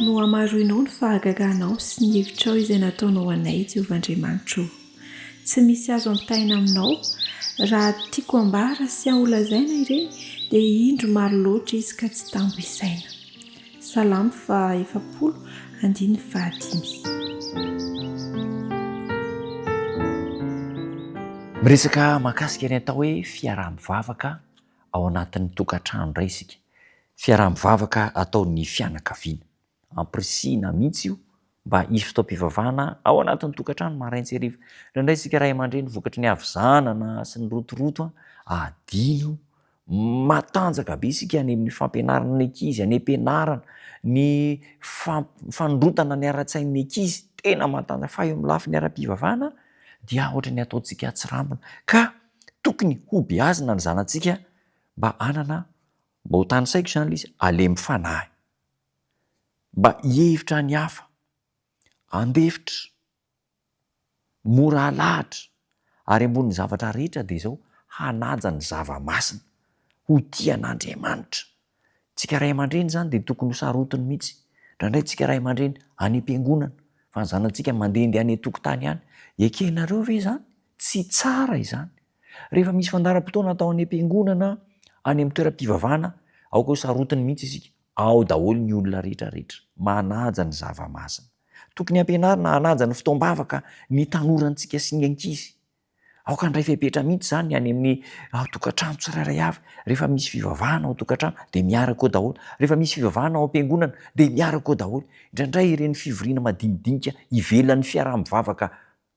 Nohamaroinao ny fahagaganao sy ny hevitrao izay nataonao anay, Jehovah Andriamanitra ô. Tsy misy azo ampitahaina aminao. Raha tiako hambara sy holazaina ireny, dia indro maro loatra izy ka tsy tambo isaina. Salamo faha 40, andininy fahadimy. Miresaka mahakasika ny atao hoe fiaraha-mivavaka ao anatin'ny tokantrano indray isika. Fiaraha-mivavaka ataon'ny fianakaviana. Ampirisihina mihitsy io mba hisy fotoam-pivavahana ao anatin'ny tokantrano marain-tsy hariva. Indraindray isika ray aman-dreny vokatry ny havizanana sy ny rotoroto, adino Matanjaka be isika any amin'ny fampianarana ny ankizy, any am-pianarana, ny fanondrotana ny ara-tsain'ny ankizy, tena matanjaka. Fa eo amin'ny lafiny ara-pivavahana dia ohatran'ny ataontsika atsirambina. Ka tokony hobeazina ny zanatsika mba hanana, mba ho tanisaiko izany ilay izy, alemy fanahy, mba hihevitra ny hafa, handefitra. Mora alahatra, ary ambonin'ny zavatra rehetra dia izao, hanaja ny zava-masina, ho tia an'Andriamanitra. Tsika ray aman-dreny izany dia tokony ho sarotiny mihitsy. Indraindray tsika ray aman-dreny any am-piangonana, fa ny zanatsika mandehandeha any an-tokotany any. Ekenareo ve izany? Tsy tsara izany. Rehefa misy fandaharam-potoana atao any am-piangonana, any amin'ny toeram-pivavahana, aoka ho sarotiny mihitsy isika. Ao daholo ny olona rehetra rehetra, manaja ny zava-masina. Tokony hampianarina hanaja ny fotoam-bavaka ny tanorantsika sy ny ankizy. Aoka handray fepetra mihitsy izany any amin'ny tokantrano tsirairay avy. Rehefa misy fivavahana ao an-tokantrano dia miaraka ao daholo. Rehefa misy fivavahana ao am-piangonana dia miaraka ao daholo. Indraindray ireny fivoriana madinidinika ivelan'ny fiaraha-mivavaka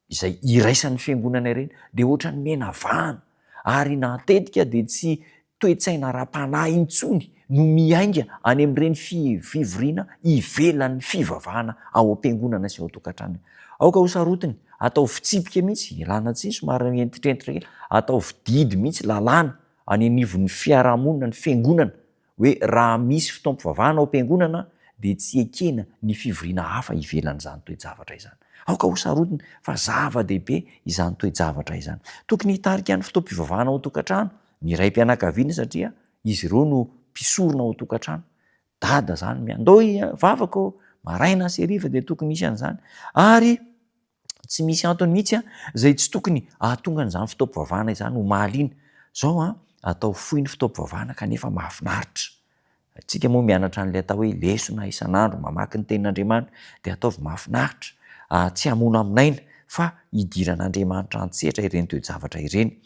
izay iraisan'ny fiangonana ireny dia ohatran'ny mena vahana ary natetika dia tsy toe-tsaina ara-panahy intsony no miainga any amin'ireny fivoriana ivelan'ny fivavahana ao am-piangonana sy ao an-tokantrano. Aoka ho sarotiny, ataovy fitsipika mihitsy, ialana tsiny somary hentitrentitra kely, ataovy didy mihitsy, lalàna any anivon'ny fiarahamonina, ny fiangonana, hoe raha misy fotoam-pivavahana ao am-piangonana dia tsy ekena ny fivoriana hafa ivelan'izany toe-javatra izany. Aoka ho sarotiny fa zava-dehibe izany toe-javatra izany. Tokony hitarika ny fotoam-pivavahana ao an-tokantrano ny raim-pianakaviana satria izy ireo no mpisorona ao an-tokantrano. Dada izany miandoha hivavaka ô, maraina sy hariva dia tokony hisy an'izany. Ary Tsy misy antony mihitsy izay tsy tokony hahatonga an'izany fotoam-pivavahana izany ho mahaliana. Izao an, atao fohy ny fotoam-pivavahana kanefa mahafinaritra. Isika moa mianatra an'ilay atao hoe lesona isan'andro, mamaky ny tenin'Andriamanitra, dia ataovy mahafinaritra, tsy hamonamonaina fa hidiran'Andriamanitra an-tsehatra ireny toe-javatra ireny.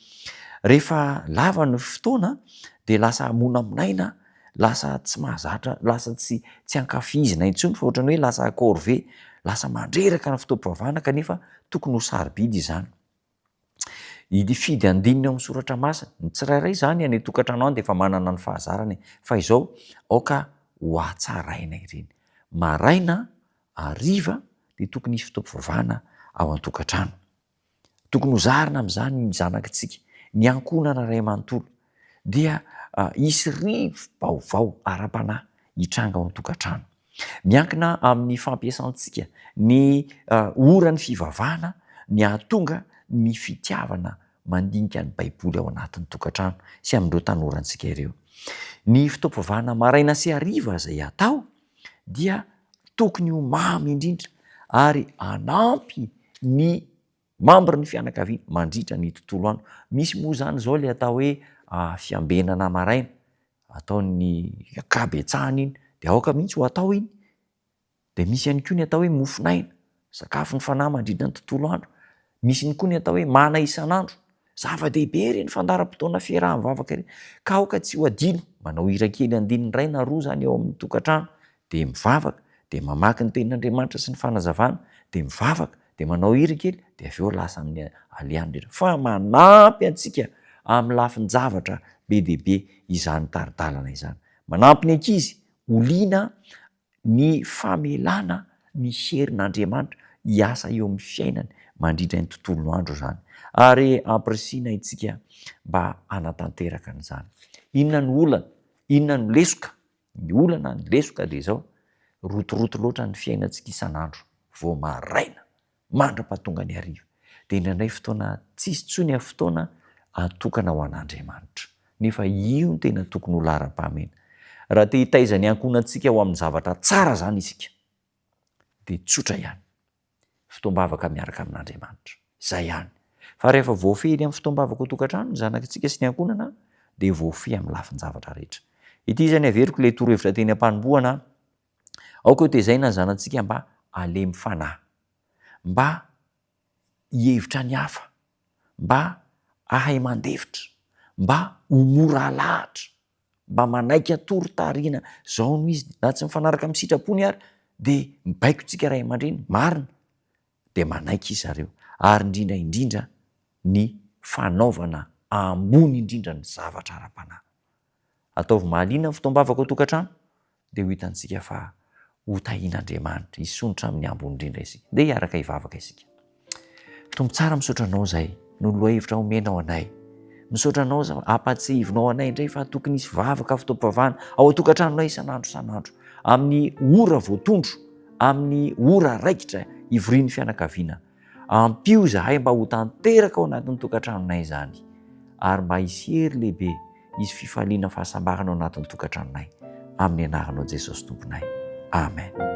Rehefa lava ny fotoana dia lasa hamonamonaina lasa tsy mahazatra, lasa tsy tsy ankafizina intsony fa ohatran'ny hoe lasa corvée, lasa mandreraka ny fotoam-pivavahana kanefa tokony ho sarobidy izany. Hifidy andininy ao amin'ny soratra masina, ny tsirairay izany any an-tokantrano any dia efa manana ny fahazarany e, fa izao aoka ho hatsaraina ireny. Maraina, hariva dia tokony hisy fotoam-pivavahana ao an-tokantrano. Tokony ho zarina amin'izany ny zanakitsika, ny ankohonana iray manontolo. Dia hisy rivo-baovao ara-panahy hitranga ao an-tokantrano. Miankina amin'ny fampiasantsika ny oran'ny fivavahana ny hahatonga ny fitiavana mandinika ny Baiboly ao anatin'ny tokantrano sy amin'ireo tanorantsika ireo. Ny fotoam-pivavahana maraina sy hariva izay atao dia tokony ho mamy indrindra ary hanampy ny membre ny fianakaviana mandritra ny tontolo andro. Misy moa izany izao ilay atao hoe fiambenana maraina, ataon'ny ankabetsahany iny, dia aoka mihitsy ho atao iny. Dia misy ihany koa ny atao hoe mofon'aina, sakafon'ny fanahy mandritra ny tontolo andro. Misy ihany koa ny atao hoe mana isan'andro. Zava-dehibe ireny fandaharam-potoana fiaraha-mivavaka ireny, ka aoka tsy ho adino, manao hira kely andininy iray na roa izany eo amin'ny tokantrano, dia mivavaka, dia mamaky ny tenin'Andriamanitra sy ny fanazavana, dia mivavaka, dia manao hira kely, dia avy eo lasa amin'ny alehany rehetra. Fa manampy antsika amin'ny lafin-javatra be dia be izany tari-dalana izany. Manampy ny ankizy ho liana ny famelana ny herin'Andriamanitra hiasa eo amin'ny fiainany mandritra ny tontolo andro izany, ary ampirisihina isika mba hanatanteraka an'izany. Inona no olana? Inona no lesoka? Ny olana, ny lesoka dia izao, rotoroto loatra ny fiainantsika isan'andro, vao maraina mandra-pahatonga ny hariva, dia indraindray fotoana tsisy intsony ny fotoana atokana ho an'Andriamanitra. Nefa io no tena tokony ho laharam-pahamehana. Raha te hitaiza ny ankohonantsika ho amin'ny zavatra tsara izany isika. Dia tsotra ihany. Fotoam-bavaka miaraka amin'Andriamanitra. Izay ihany. Fa rehefa voafehy amin'ny fotoam-bavaka ao tokantrano ny zanakitsika sy ny ankohonana dia voafehy amin'ny lafin-javatra rehetra. Ity izany averiko ilay torohevitra teny am-panombohana, aoka ho tezaina ny zanatsika mba halemy fanahy, mba hihevitra ny hafa, mba hahay mandefitra, mba ho mora alahatra, mba manaiky atoro tarihina zao no izy na tsy mifanaraka amin'ny sitrapony ary dia mibaiko tsika ray aman-dreny marina dia manaiky izy zareo ary indrindra indrindra ny fanaovana ambony indrindra ny zavatra ara-panahy. Ataovy mahaliana ny fotoam-bavaka ao tokantrano dia ho hitantsika fa ho tahian'Andriamanitra, hisondrotra amin'ny ambony indrindra isika. Ndeha hiaraka hivavaka isika. Tompo tsara misaotra anao izay no lohahevitra omenao anay. Misaotra anao za ampatsiahivinao anay indray fa tokony hisy vavaka fotoam-pivavahana ao an-tokantranonay isan'andro isan'andro amin'ny ora voatondro, amin'ny ora raikitra ivorian'ny fianakaviana. Ampio izahay mba ho tanteraka ao anatin'ny tokantranonay izany ary mba hisy hery lehibe, hisy fifaliana fahasambarana ao anatin'ny tokantranonay. Amin'ny anaranao Jesosy Tomponay. Amen.